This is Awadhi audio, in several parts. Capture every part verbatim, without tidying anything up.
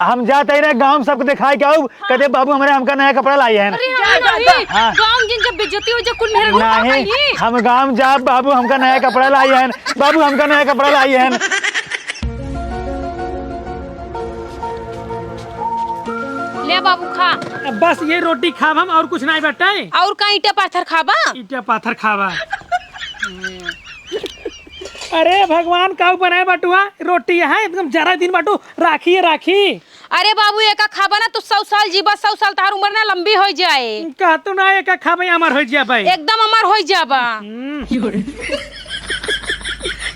हम जात ही ना गाँव में सबके देखाई के आऊ, कहते, "बाबू, हमरे हमका नया कपड़ा लाई हैं।" अरे, जा, हाँ, जा, नहीं, जा। हाँ। गाँव जिन जब बेइज्जती हो जा, कुल मेहरारू का नहीं, कही? हम गाँव जाब, "बाबू, हमका नया कपड़ा लाई हैं, बाबू, हमका नया कपड़ा लाई हैं।" ले बाबू, खा। बस ये रोटी खाब हम, और कुछ नहीं बाटे। और का ईंटा पाथर खाबा? ईंटा पाथर खाबा। अरे भगवान, काऊ बनाए बाटुआ, रोटी है एकदम जरा दिन बाटू, राखी है, राखी। अरे बाबू, एका खाबा ना, तू सौ साल जीबा, सौ साल तहार उम्र ना लंबी होइ जाए। कहतू ना, एका खाबे, अमर होइ जाबे। एकदम अमर होइ जाबा। हम्म।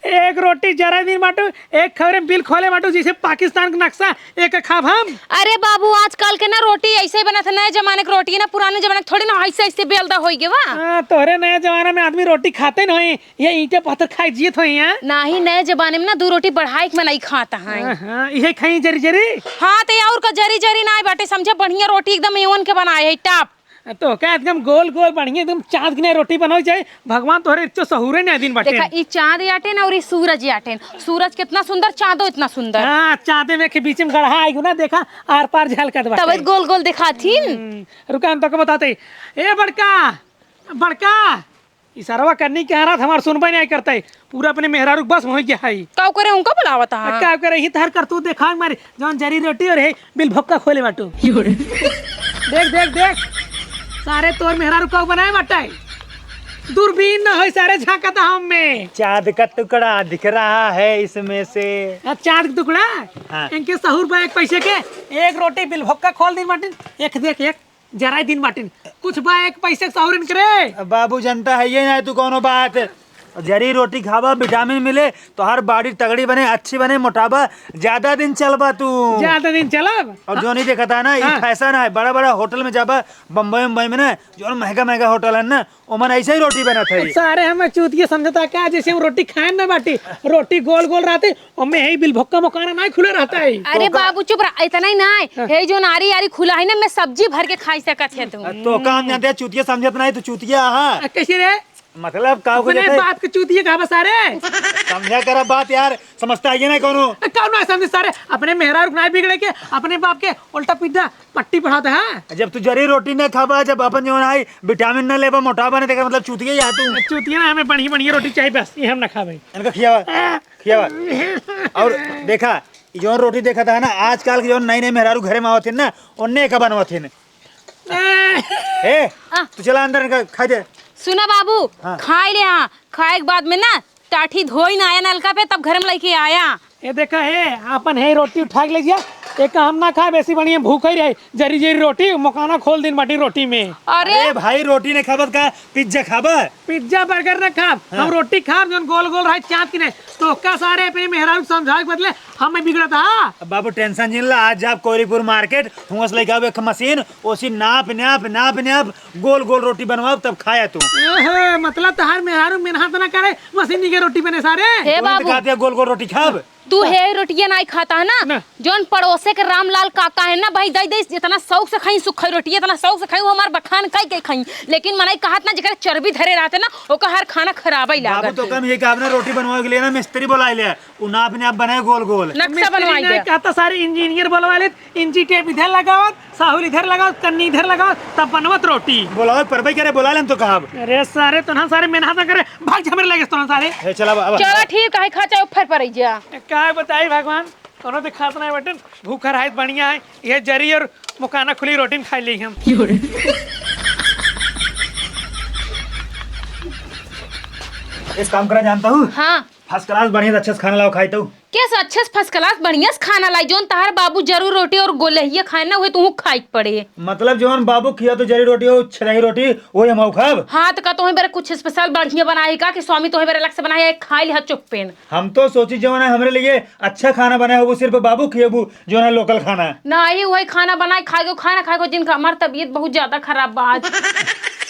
एक रोटी जरा दिन बाटू, एक खबरे बिल खोले बाटू, जैसे पाकिस्तान का नक्शा, एका खाब हम। अरे बाबू, आजकल के ना रोटी ऐसे ही बनत है, नए जमाने की रोटी है ना, पुराने जमाने की थोड़ी ना ऐसे ऐसे बेलदा होइ गवा। हाँ, तोहरे नए जमाना में आदमी रोटी खाते नहीं, ये ईंटे पत्थर खाए जियत होई हैं? नाही, नए जमाने में ना दू रोटी बढ़ाई के मनई खात हैं। हाँ, हाँ, इहे खाई जरी जरी। हाँ, ते और का जरी जरी नाय बाटे, समझे, बढ़िया रोटी एकदम एवन के बनाए है, top। तो का एकदम गोल गोल बढ़िया एकदम चाँद की नाई रोटी बनावे चाहे, भगवान तोहरे इच्छो सहूरे नाई दिन बाटे। देखा, ई चाँद आटेन और ई सूरज आटेन। सूरज कितना सुंदर, चाँदो इतना सुंदर। हाँ, चाँदे में के बीच में गढ़ा आइगो ना, देखा, आर पार झलकत बाटे। तब गोल गोल दिखाथिन। हम्म, रुका, हम तोके बताते। ए बड़का, बड़का, ई सरवा कन्नी के हाथ हमार सुनबे नहीं करता है, पूरा अपने मेहरारू के बस में होइ गया है। का करे, उनका बुलावत है? का करे, ही तहर करतूत देखा मारे, जौन जरी रोटी और है बिल भक्का खोले बाटू। देख, देख, देख, सारे तोर मेहरारू का बनाए बाटे, दूरबीन न होई, सारे झांकत हम में। चाँद का टुकड़ा दिख रहा है इसमें से। अब चाँद का टुकड़ा? हाँ। इनके सहूर बा एक पैसे के, एक रोटी बिल भक्का खोल दिन बाटिन, एक देख, एक जराई दिन बाटिन, कुछ बा एक पैसे के सहूर इनके रे। अब बाबू, जनता है ये ना तू कौनो बात। जरी रोटी खाबा, विटामिन मिले, तोहार body तगड़ी बने, अच्छी बने, मोटाबा, ज्यादा दिन चलबा तू। ज्यादा दिन चलब? और जो नहीं देखता ना, ये हाँ। Fashion है, बड़ा बड़ा होटल में जाबा, बम्बई, मुंबई में ना, जो महंगा महंगा होटल है ना, ओमन ऐसे ही रोटी बनत है। सारे हमें चूतिया समझता का, जैसे हम रोटी खाए ना बाटी, रोटी गोल गोल रहते, ओमे है बिल भक्का मोकाना नहीं खुले रहता है। अरे तो का बाबू चुप रहा, इतना ही ना है। हाँ। हे जो नारी यारी खुला है ना, मैं सब्जी भर के खाई सकत है तू। तो का हम जानते हैं, चूतिया समझत नहीं, तू चूतिया है। आ, कैसे रे? मतलब का हो अपने जाता है? बाप के चूतिया कहा बस सारे। समझा करा बात यार, समझता है ये नहीं कौनो। आ, कौन ना समझे सारे, अपने मेहरारू के ना बिगड़े के, अपने बाप के उल्टा पीटा पट्टी पढ़ाते हैं। जब तू जरी रोटी न खाबा, जब अपन जो है विटामिन न लेबा, मोटाबा न देखा, मतलब चूतिया या तू। चूतिया ना, हमें बढ़िया बढ़िया रोटी चाहिए बस, ये हम ना खाबे। इनका खियावा, खियावा। और देखा, ई जौन रोटी देखत है ना, आजकल के जौन नई नई मेहरारू घरे में आवत है ना, ओन्ने का बनवत है। ए, आ। तू चला अंदर इनका खाई दे। सुना बाबू, हाँ। खाई ले, हाँ, खाए के बाद में ना टाठी धोई ना आया नलका पे, तब घर में लेके आया। ये देखा है, आपन है रोटी उठा के ले जिया, एक हम ना खाए, बेसी बढ़िया भूख ही रहे, जरी जरी रोटी, मोकाना खोल दिन बाटी रोटी में। अरे अरे भाई, रोटी नहीं खाबत का, पिज्जा खाबा? पिज्जा बर्गर ना खाब, हाँ। हम रोटी खाब, जौन गोल गोल रहे चाँद की नहीं। तो का सारे अपने मेहरारू के समझावे के बदले हमें बिगड़त है। अब बाबू tension जिन ला, आज जाब कोरीपुर market, हुआं से लेके आवे एक मशीन, ओसी नाप, नाप, नाप, नाप, गोल गोल रोटी बनवाब, तब खाया तू। एहे, मतलब तहार मेहरारू मेहनत ना करे, मशीन के रोटी बने सारे। हे तू तो बाबू। कहते हैं गोल गोल रोटी खाब। तू हे रोटिया नाई खाता है ना? ना। जौन पड़ोसे के रामलाल काका है ना भाई, दई दई, इतना शौक से खाई सुखई रोटी, इतना शौक से खाई, वो हमार बखान कई के खाई। लेकिन मनई कहत ना, जेकरे चर्बी धरे रहते ना, ओकर हर खाना खराबे बाबू लागत तो है। कम ये कि आपने रोटी बनवावे के लिए ना मिस्त्री बुला लिया, उ नाप नाप बनाए गोल गोल। नक्शा मिस्त्री बनवाई नहीं दे। कहता सारे इंजीनियर बुलवा ले, इंची टेप इधर लगावत, साहुल इधर लगावत, कन्नी इधर लगावत, तब बनवत रोटी। बुलावे परबे करे, बुला लेम तो कहब। अरे सारे, तोहन सारे मेहनत ना करे, भाग जा हमरे लगे से तोहन सारे। ए, चला अब, अब। चला ठीक है, खा चाहे ऊपर पर जा। का बताई भगवान, कोनो तो खात नहीं बटन, भूखा रहित बढ़िया है, ये जरी और मुकाना खुली रोटी में खाई ली हम। एक काम करा जानता हूँ? हाँ। First class बढ़िया से अच्छा से खाना लाओ खाई तो। कैसे अच्छे से first class बढ़िया से खाना लाई, जौन तहार बाबू जरूर रोटी और गोलहिया खाए ना, उहे तुहू खाई के पड़े। मतलब जौन बाबू खिया तो जरी रोटी हो, छेदही रोटी, वही हम खाब। हाँ, तो का तोहे बेरे कुछ special बढ़िया बनाए का कि स्वामी तोहे बेरे अलग से बनाए, खाई लिहा चुप्पेन। हम तो सोची जौन है हमरे लिए अच्छा खाना बनाए हो, वो सिर्फ बाबू खिएबू, जौन है local खाना। नहीं, वही खाना बनाए खाए को, खाना खाए को, जिनका हमार तबीयत बहुत ज्यादा खराब बा आज।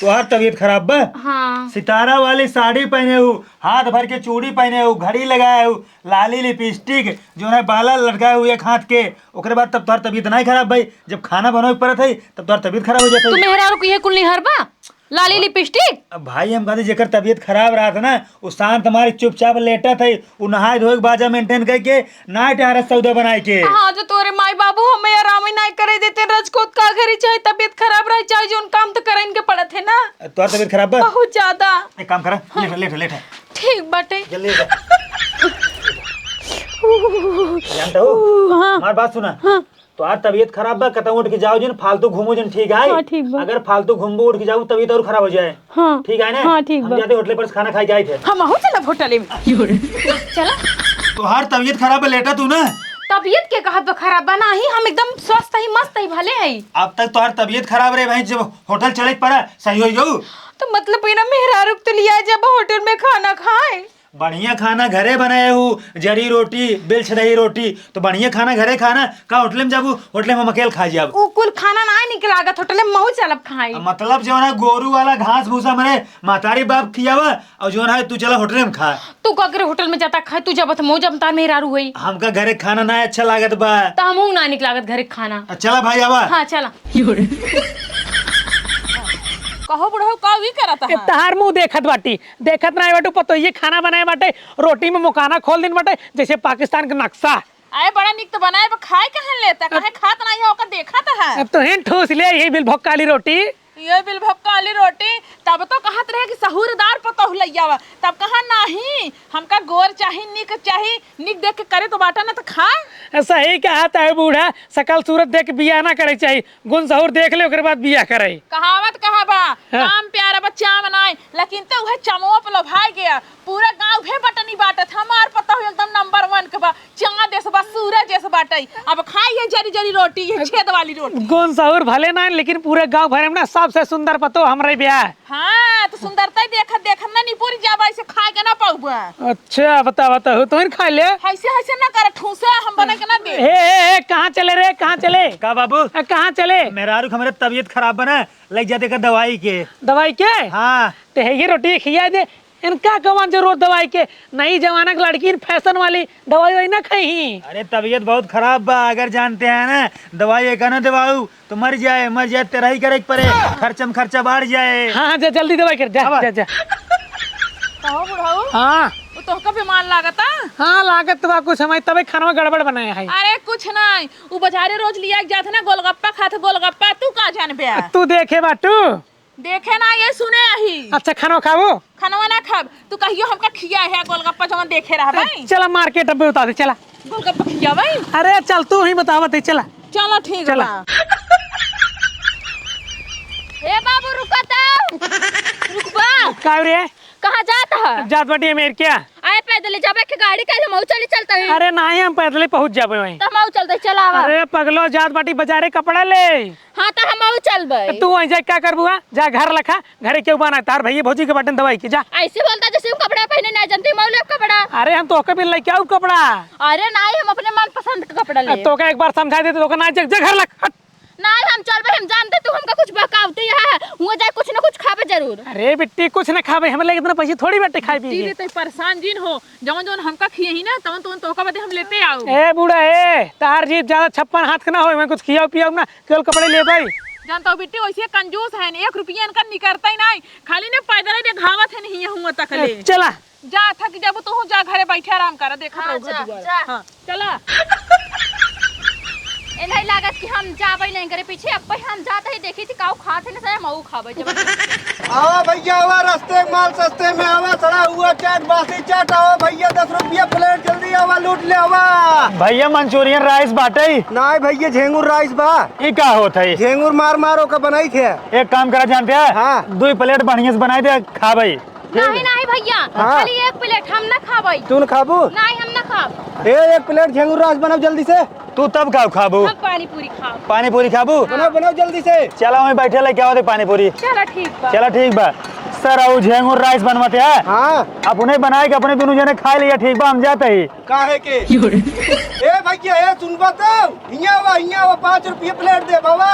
तोहार तबीयत खराब बा? हाँ। सितारा वाली साड़ी पहने हो, हाथ भर के चूड़ी पहने हो, घड़ी लगाए हो, लाली लिपस्टिक, जौन है बाला लटकाए हो एक हाथ के, ओकरे बाद तब तोहार तबीयत नहीं खराब भाई। जब खाना बनावे के पड़त है, तब तोहार तबीयत खराब हो जाता तू है। मेहरारू को ये कुल नहीं हर बा? लाली लिपस्टिक? अब भाई, हम कहते जेकर तबीयत खराब रहत ना, उ शांत मारी चुपचाप लेटत है, उ नहाए धोए के बाजा maintain करके नाइट आरस सौदा बनाए के। हाँ, जो तोरे माई बाबू हमें आराम ही नाहीं करे देते, रजकोत का घरी चाहे तबीयत खराब रहे, चाहे जौन काम तो करे इनके पड़त है ना। तोर तबीयत खराब बा? बहुत ज्यादा। एक काम करा, हाँ। लेटा, लेटा, लेटा। ठीक बाटे। जल्दी लेटा। जानता हो? हाँ। हमार बात सुना। हाँ। तोहार तबीयत खराब बा, कतहूँ उठ के जाओ जिन, फालतू घूमो जिन, ठीक है? हाँ, ठीक बा। अगर फालतू घूमबो, उठ के जाओ, तबीयत और खराब हो जाए। हाँ। ठीक है ना? हाँ, ठीक हम बा। जाते होटल पर से खाना खाए के आए थे। हमहू चलब होटल में। चला। तोहार तबीयत खराब बा, लेटा तू ना। तबीयत के कहत बा खराब बा? नाही, हम एकदम स्वस्थ ही, मस्त ही, भले ही। अब तक तोहार तबीयत खराब रहे भाई, जब होटल चले के पड़ा, सही हो जाऊ। तो मतलब बिना मेहरारू के तो लिया जब होटल में खाना खाए। बढ़िया खाना घरे बनाए हूँ, जरी रोटी, बिलछदही रोटी, तो बढ़िया खाना घरे खाना, का होटल में जाबू? होटल में हम अकेल खा जाब। उ कुल खाना ना निक लागत, होटल में महू चलब खाई। मतलब जौन है गोरू वाला घास भूसा मरे महतारी बाप खियावा, और जौन है तू चला होटल में खा। तू का करे होटल में जाता खाए, तू जब तो महू जब तार मेहरारू होई। हमका घरे खाना ना अच्छा लागत बा। त हमहू ना निक लागत घरे खाना। आ, चला भाई आवा। हाँ, चला। कहो बुढ़ऊ, का ई करत ए, है? तहार मुंह देखत बाटी, देखत नाहीं बाटू, पतोहिए खाना बनाए बाटे, रोटी में मुकाना खोल दिन बाटे, जैसे पाकिस्तान के नक्शा। अरे बड़ा निक तो बनाए बा, खाए कहाँ लेता, काहे खात नाहीं है, ओकर देखत है। अब तो हिन ठूस ले, यही बिल भक्काली रोटी। ये बिल भक्काली रोटी, तब तो कहत रहे कि सहूरदार पतोह लइयावा, तब कहा नाहीं, हमका गोर चाही, निक चाही, निक देख के करे तो बाटा ना तो खा। सही कहत है बूढ़ा, सकल सूरत देख के बियाह ना करे चाही, गुण सहूर देख ले, ओकरे बाद बियाह करे। कहावत कहा बा, हाँ। काम प्यारा बा चाम नाई, लेकिन तो उहे चमवा पे लोभाई गया। पूरा गाँव भे बटनी बाटत, हमार पतोह एकदम नंबर वन के बा, चाँद एस बा, सूरज एस बाटे। अब खाई है जरी जरी रोटी, ये छेद वाली रोटी। गुण सहूर भले ना, लेकिन पूरे गाँव भरे में ना सबसे सुंदर पतोह हमरे बियाह। हाँ, तो सुंदरता ही देखत देखत ना निपुर जाबा, ऐसे खाए के ना पाउबा। अच्छा, बता, बता, हो, तोहिन खा ले। ऐसे, ऐसे ना कर, ठूसे हम बना के ना दे। ए, ए, ए, कहाँ चले रे, कहाँ चले? का बाबू? ए, कहाँ चले? मेहरारू के हमरे तबीयत खराब बना, लग जाते का दवाई के। दवाई के? हाँ। ते है ये रोटी खिया दे, इनका कवन जरूरत दवाई के? नई जमाना के लड़की फैशन वाली दवाई वाई ना खाई। अरे तबीयत बहुत खराब बा, अगर जानते हैं ना दवाई एक ना दवाऊ तो मर जाए, मर जाए, तेरही करे के पड़े, खर्चम खर्चा बढ़ जाए। हाँ, हाँ, जा जल्दी दवाई कर, जा, अब जा, जा। कहो बुढ़ऊ, हाँ। वो तोहका बीमार लागता? हाँ, लागत बा कुछ, हमारी तबे खानवा गड़बड़ बनाया है। अरे कुछ नहीं, वो बाजारे रोज लिया के जात ना गोलगप्पा खात, गोलगप्पा, तू का जानबे? तू देखे बाटू? देखे ना, ये सुने अही। अच्छा, खानवा खाबू? खानवा ना खाब, तू कहियो हमका खिया है गोलगप्पा जवन देखे रहा भाई। चला मार्केट अब बता दे, चला। गोलगप्पा खिया भाई। अरे चल, तू ही बतावत है, चला। चलो ठीक चला। बा। ए बाबू, रुका तो। रुकबा। का रे? कहाँ जात है? जात बाटी अमेरिका। आए पैदल जाबे के गाड़ी का, हम चली चलता है। अरे नहीं, हम पैदल ही पहुँच जाबे वहीं। तो हम चलते, चला आवा। अरे पगलो, जात बाटी बाजारे कपड़ा ले। हाँ, तो हम चलबे। तू वहीं जाए का करबू? हाँ? जा घर लखा, घरे केहू बा ना, तार भैया भौजी के बाटन दवाई के, जा। ऐसे बोलता जैसे हम कपड़ा पहने ना जानते, मौले कपड़ा। अरे हम तोहके भी लेके आऊ कपड़ा। अरे नहीं, हम अपने मनपसंद के कपड़ा ले। तोहके एक बार समझा देते, तोहके ना, जा, जा घर लख, हट। नहीं, हम चलबे, हम जानते तू हमका कुछ बहकावते है, हुआ जाए कुछ ना कुछ खाबे जरूर। अरे बिट्टी, कुछ ना खाबे, हम लगे इतना पैसे थोड़ी बाटे खाए पिए के। बिट्टी रे, तू परेशान जिन हो, जवन जवन हमका खिए ही ना, तवन तवन तोहका बदे हम लेते आऊ। ए बूढ़ा, ए, तार जीभ ज्यादा छप्पन हाथ के ना होए, मैं कुछ खियाऊ पियाऊ ना, केवल कपड़े लेबे। जानता हो बिट्टी, वैसे कंजूस है, एक रुपया इनका निकरता ही नहीं, खाली ने पैदल ही देखावत है नहीं हुआ तक ले। ए, चला। जा थक जब तू जा घरे बैठे आराम कर, देखत हाँ, रहो घर जा, दुआर। जा। हाँ, चला। ए नहीं लागत कि हम जाबे नहीं करे पीछे, अब हम जाते ही देखी थी काऊ खात है ना, सही मऊ खाबे जब। आवा भैया, आवा, रास्ते में माल सस्ते में आवा, सड़ा हुआ चाट, बासी चाट, आवा भैया, दस रुपया प्लेट, जल्दी आवा, लूट ले आवा। भैया, मंचूरियन राइस बाटे? नाय भैया, झेंगुर राइस बा। ई का होत है? झेंगुर मार मार ओका बनाई थे। एक काम करा, जानते हैं? हाँ। दुई प्लेट बढ़िया से बनाई दे, खा भाई। नहीं, नहीं भैया, हाँ। खाली एक प्लेट हम ना खाबई। तू ना खाबू? नहीं, हम ना खाब। ए, एक प्लेट झेंगुर राइस बनाओ जल्दी से। तू तब का खाबू? हम पानी पूरी खाब। पानी पूरी खाबू? हाँ। बनाओ, बनाओ जल्दी से। चला, वहीं बैठे लेके आवा दे पानी पूरी। चला, ठीक बा। चला, ठीक बा। सर, आऊ झेंगुर राइस बनवते हैं। हाँ। अपने बनाए के अपने दोनों जने खा लिया, ठीक बा, हम जाते ही। काहे के? ए भैया, ए सुनबा तो, हियाँ आवा, हियाँ आवा, पाँच रुपये प्लेट दे बाबा।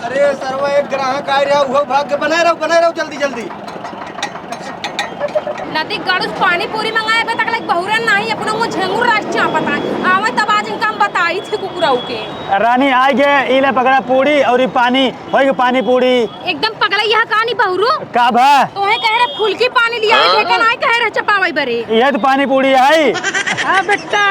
अरे सरवा, एक ग्राहक आए रहा, उहो भाग के, बनाए रहो, बनाए रहो जल्दी जल्दी। नदी गड़ुस पानी पूरी मंगाए बे तक लाइक बहुरन नाही, अपना मुँह झेंगुर राज चापत है। आवे तब आज इनका हम बताई थी कुकुराऊ के। रानी आइ गे, ई ले पकड़ा पूरी और ई पानी, होई गे पानी पूरी। एकदम पगला यहाँ का नहीं बहुरू। का भा? तोहे कहे रहे फुलकी पानी लिया, हाँ? देखा नाही कहे रहे चपावई बरे। यह तो पानी पूरी है। हाँ बेटा,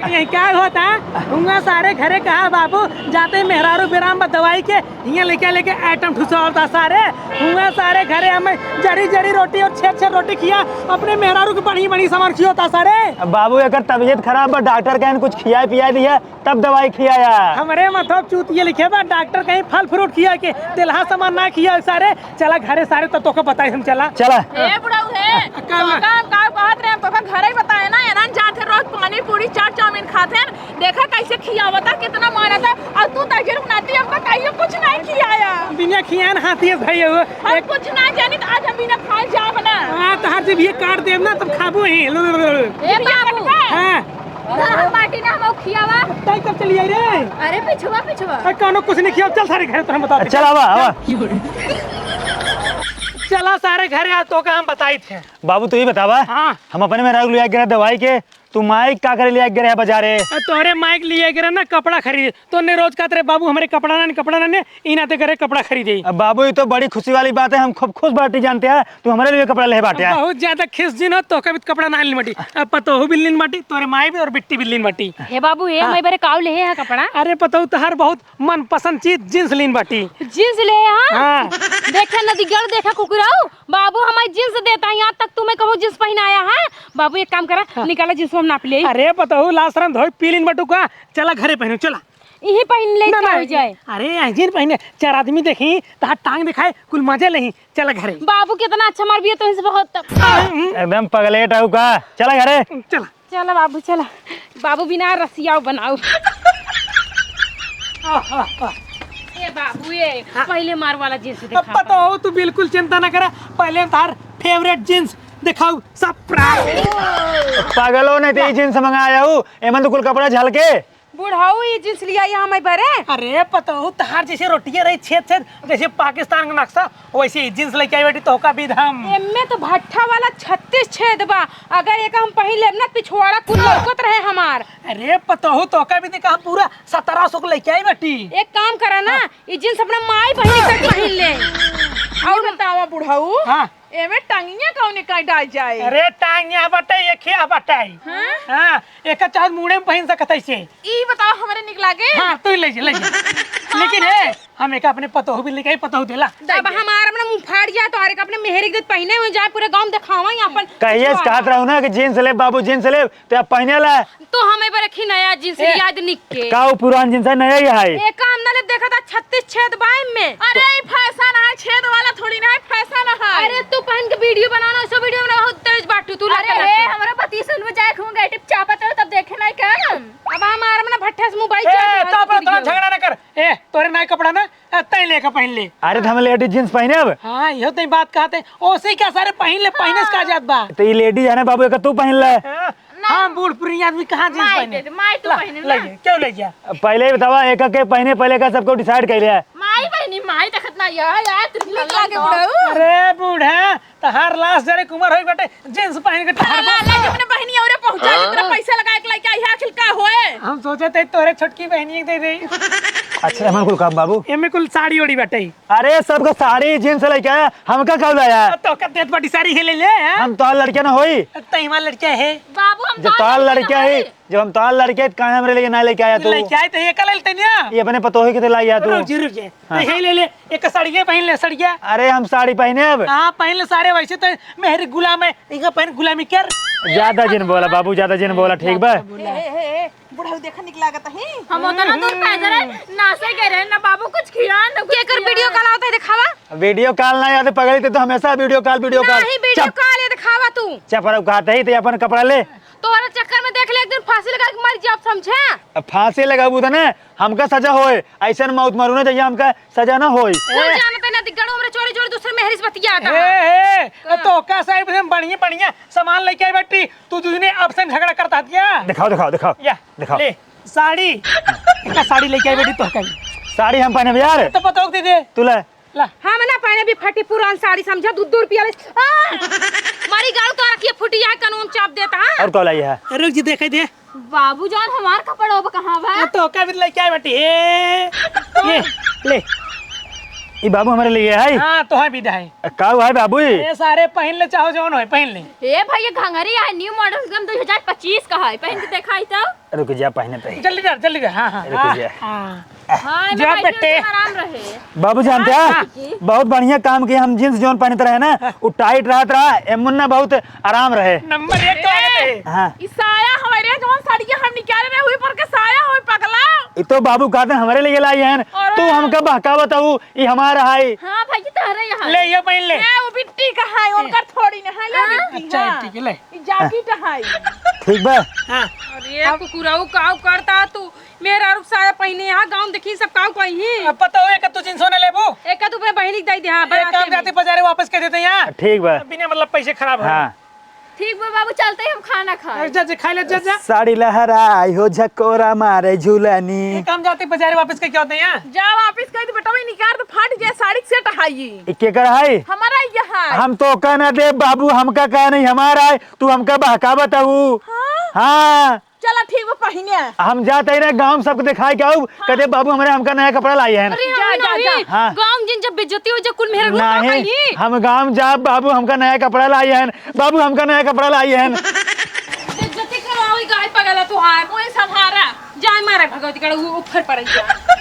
ये क्या होता है? हुआ सारे घरे कहा बाबू, जाते ही मेहरारू बेराम बा दवाई के, हियाँ लेके लेके आइटम ठुसावता सारे। हुआ सारे घरे हमें जरी जरी रोटी और छेद छेद रोटी खिया, अपने मेहरारू के बढ़िया बढ़िया सामान खियोता सारे। अब बाबू एकर तबीयत खराब बा, डॉक्टर कहन कुछ खियाए पियाए दिया, तब दवाई खियाया। हमरे मथो चूतिया लिखे बा, डॉक्टर कहीं फल फ्रूट खिया के तेलहा सामान ना खिया सारे। चला घरे सारे, तो तोके बताई हम, चला। चला। ए बुढ़ऊ है, का बा? तोका हम का कहत रहे, हम तोका घरे ही बताए ना, एनन जात है रोज पानी पूरी चाट चाउमीन खात है, देखा कैसे खियावता, कितना मारता, और तू तजर नाती हमका कहियो कुछ नहीं खियाया। बिना खियान हाथी है भाई हो। हम एक कुछ ना जानी, तो आज हम बिना खाए जाब ना। हाँ, तहार जब ये काट देब ना, तब खाबो ही। लो, लो, लो, लो। ए बाबू। हाँ। इधर हम बाटी ना, हम खियावा। तई कब चली आई रे? अरे पिछुआ, पिछुआ। अरे कौनो कुछ नहीं खियाओ, चल सारे घर तो हम बता दे। चल आवा, आवा। चला सारे घरे, आज तोका हम बताई थे। बाबू तू ही बतावा। हाँ। हम अपने मेहरारू लिया गिरा दवाई के, तू माइक का करे लिया गिरा है बाजारे? अ, तोहरे माइक लिया गिरा ना कपड़ा खरीदे। तो ने रोज कहत रहे बाबू हमरे कपड़ा ना, कपड़ा ना ने, ई नाते करे कपड़ा खरीदे। अब बाबू ये तो बड़ी खुशी वाली बात है, हम खूब खुश बाटी जानते हैं, तू हमरे लिए कपड़ा ले बाटे है। बहुत ज्यादा खिस जिन हो, तोका भी कपड़ा ना लेन बाटी। अब पतोहू भी लेन बाटी, तोरे माई भी और बिट्टी भी लेन बाटी। हे बाबू, हे हाँ। माई बरे काऊ ले है कपड़ा? अरे पतोहू तोहार बहुत मनपसंद चीज जींस लीन बाटी। जींस ले, हाँ? हाँ। देखा नदीगढ़, देखा कुकुराऊ, बाबू हमारी जींस देता है, यहाँ तक तुम्हें कहूँ जींस पहनाया है। बाबू एक काम करा, हाँ। निकाला जींस हम नाप ले। अरे पतोहू लाज शरम धोई पी लीन बाटू का, चला घरे पहनू, चला। यही पहन ले ना, का ना, हो जाए? अरे यही पहने, चार आदमी देखी, तहार टांग दिखाए, कुल मजे लेही, चला घरे। बाबू कितना अच्छा मार भी है तो इनसे बहुत तब। एकदम पगलेट हऊ का, चला घरे। चला। चला बाबू, चला। बाबू बिना रसियाओ बनाओ। आह, आह, आह। ए बाबू, ए, हाँ। पहले मार वाला जींस अब दिखा। पतोहू, तू बिल्कुल चिंता ना करा, पहले हम तार फेवरेट जींस दिखाऊ, सब प्राइस। पागलो ने ते हाँ। जींस मंगाया हूँ, एमन तो कुल कपड़ा झलके। बुढ़ऊ, ई जींस लिया यहाँ मैं बरे। अरे पतोहू, तहार जैसे रोटियां रही छेद छेद, जैसे पाकिस्तान का नक्शा, वैसे ही जींस लेके आई बेटी, तोहका भी हम। एमे तो भट्ठा वाला छत्तीस छेद बा, अगर एक हम पहिन लेब ना, पिछवाड़ा कुल लौकत रहे हमार। अरे पतोहू, तोहका भी देखा, हम पूरा सत्रह सौ को लेके आई बेटी। एक काम करा ना, हाँ। ई जींस अपना माई बहिनी तक पहिन ले। और बतावा बुढ़ऊ, हाँ। एमे टांगिया कौने काई डाल जाए? अरे टांगिया बटाई, एक ही बटाई। हाँ? हाँ, एक चार मुड़े में पहिन सकत है इसे। ई बताओ, हमरे निक लागे? हाँ, तू ले जा, ले जा। लेकिन हे, हम एक अपने पतोहू भी लेके आई, पतोहू देला। अब हमार अपना मुंह फाड़ जाए, तो हर एक अपने मेहरी के पहने हुए जाए, पूरे गांव में दिखावा ही अपन। कहिए से कहत रहू ना कि जींस ले बाबू, जींस ले, तो अब पहने ला। तो हमें पर रखी नया जींस ए, याद निक के। का उ पुरान जींस है, नया ही है? ए, काम ना ले देखा था, छत्तीस छेद बा एमे। अरे, ई फैशन है, छेद वाला थोड़ी ना है, फैशन है। अरे, तू पहन के वीडियो बनाना, उसको वीडियो में बहुत तेज बाटू, तू अरे, लगता हे, है। हमरा पति सुन में जाए, घूम गए, टिप चापत रहो, तब देखे नहीं का हम? अब हमार अपना भट्ठे से मोबाइल ए, चला तब तो झगड़ा ना कर। ए, तोरे नाई कपड़ा ना, ए, तै लेके पहन ले। अरे, तो हम लेडीज जींस पहने अब। हाँ, यो तो बात कहते हैं। ओसे क्या सारे पहन ले, पहने से का जात बा? तो ये लेडीज है ना बाबू, एक तू पहन ले। हाँ, ना। हम बूढ़ पुरानी आदमी कहाँ जींस माई पहने? दे दे, माई तू ला, पहने ले ना। ये, क्यों ले गया? पहले ही बतावा, एक एक के पहने, पहले का सबको डिसाइड कर लिया। माई बहनी, माई देखत ना, या, या, तेरी नीक लागे बुढ़ऊ। अरे बूढ़ा, तहार लाश जरे कुमार होई बाटे, जींस पहन के ला, टहरबो। ला, ला, अपने बहनी औरे पहुंचा दे, तेरा हाँ? पैसा लगा के लेके आई है, आखिर का होए? हम सोचे थे तोरे छोटकी बहनी के दे दे। अच्छा, हमन कुल काम बाबू। एमे कुल साड़ी ओड़ी बाटे। अरे, सबका साड़ी जींस लेके आया, हमका का लाया? तो का देत बाटी साड़ी के ले ले, हैं? हम तोहार लड़किया ना होई। तै हमार लड़किया है। बाबू, हम जब तोहार तोहार लड़किया लड़किया ना है, होई। जब हम तोहार लड़किया है, तो काहे हमरे लिए ना लेके आया तू? लेके आए तो ये का लेते ना? ये अपने पतोही के लिए लाया तू। रुक जी, रुक जी। हाँ। तो यही ले ले, एक साड़ी ये पहन ले, सड़िया। अरे, हम साड़ी पहने अब? हाँ, पहन ले सारे, वैसे तो मेहरी गुलाम है, इनका पहन गुलामी कर। ज्यादा जिन बोला बाबू, ज्यादा जिन बोला, ठीक बा? ए, ए, ए, ए, बुढ़ऊ देखा निक लागत है। हम उतना दूर पैदल है, नाचे गए रहे, ना बाबू कुछ खिया, ना कुछ केकर खिया। वीडियो कॉल आवत है, दिखावा। वीडियो कॉल ना आते पगली, ते तो हमेशा वीडियो कॉल, वीडियो कॉल। नहीं, वीडियो चुप। कॉल ये दिखावा तू। चुप रहो, कहते ही ते अपन कपड़ा ले। तोहरा चक्कर में देख ले, एक दिन फांसी लगा के मर जाब, समझे? अब फांसी लगाबू त ना, हमका सजा होए, ऐसन मौत मरू ना, जहिया हमका सजा ना होई। कुल जानत है ना, दिग्गड़ हमरे चोरी चोरी दूसरे मेहरी से बतियात है। ए, ए, का? तो का साहब से बढ़िया बढ़िया सामान लेके आई बेटी, तू दूसरे आपसे झगड़ा करता है क्या? दिखाओ, दिखाओ, दिखाओ। या, दिखाओ। ले, साड़ी। का साड़ी लेके आई बेटी, तो का? साड़ी हम पहने यार। तो पतोह दे दे। तू ले। ला। हम ना पहने भी फटी पुरान साड़ी, समझा, दू दू रुपया ले। आ! मारी गाड़ू तो रखिए, फुटिया है, कानून चाप देता है। और कौन लाई है? रुक जी, देखे दे। बाबू जान, हमार कपड़ा अब कहाँ बा? ये तो का भी लेके आए बेटी। ए, ये, ले। ई बाबू हमारे लिए है। हाँ, तो है भी है। का हुआ है बाबू? ये सारे पहन ले, चाहो जौन होए, पहन ले। ए भाई, ये घंघरी है, न्यू मॉडल, एकदम दो हज़ार पच्चीस का है, पहन के दिखाई तो। रुक जा, पहने तो ही। जल्दी कर, जल्दी कर। हाँ, हाँ, रुक हाँ, जा। हाँ। हाँ, जा एमे बैठ बेटे। के आराम रहे। बाबू जानते हैं, हाँ। बहुत बढ़िया काम किया। हम जींस जौन पहनत रहे ना, हाँ। वो टाइट रहत रहा, ए मुन्ना बहुत आराम रहे। नंबर एक तो आया ए, थे। हाँ। ई साया हमारे जौन साड़िया हम निकाले रहे, हुई पर के साया होई पगला। ई तो बाबू कहते हैं हमारे लिए लाई हैं। अरे। तू हमका बहकावत हऊ, ई हमारा है। हाँ भाई, ई तोहरे यहाँ। ले, ये पहन ले। ए, वो बिट्टी का है, उनकर थोड़ी ना है, ये हाँ। बिट्टी, अच्छा, हाँ। ठीक है, ले। ई जाकेट है। ठीक बा। हाँ। अरे कुकुराऊ, काऊ करता तू? मेहरारू साया पहिने, यहाँ गाँव देखी सब काऊ कही। अब पता हो, एक तू जींस होने लेबू? एक तू अपने बहिनी के दे दे, हाँ, एक बराते काम में। जाते बाजारे वापस कर देते यहाँ। ठीक बा। बिना मतलब पैसे खराब हो। हाँ। ठीक बा बाबू, चलते ही हम खाना खाए। जा, जा, खा ले, जा, जा। साड़ी लहराई हो झकोरा मारे झूलनी। एक काम जाते बाजारे वापस के क्या होते हैं यहाँ? जा वापस कर दे बेटा, वही निकाल दो, फाट जाए, साड़ी के सेट है ये। ई केकर है? हमारा ये है। हम तो का ना दे बाबू, हमका का नहीं, हमारा है, तू हमका बहकावत हऊ। हाँ? हाँ। चला ठीक बा, पहिने। हम जात ही ना गाँव में सबके दिखाई के आऊ, हाँ। कदे बाबू हमारे हमका नया कपड़ा लाई है। अरे जा, हम जा, नहीं, जा। हाँ। गाँव में जिन जब बेइज्जती हो जा कुल मेहरारू का नहीं, कही? हम गाँव में जाब बाबू हमका नया कपड़ा लाई है, बाबू हमका नया कपड़ा लाई है। बेइज्जती करवाओ गाय पगला तू, हाँ, कोई संभारा, जाए मारे भगवती कड़ा, वो ऊपर पड़ गया।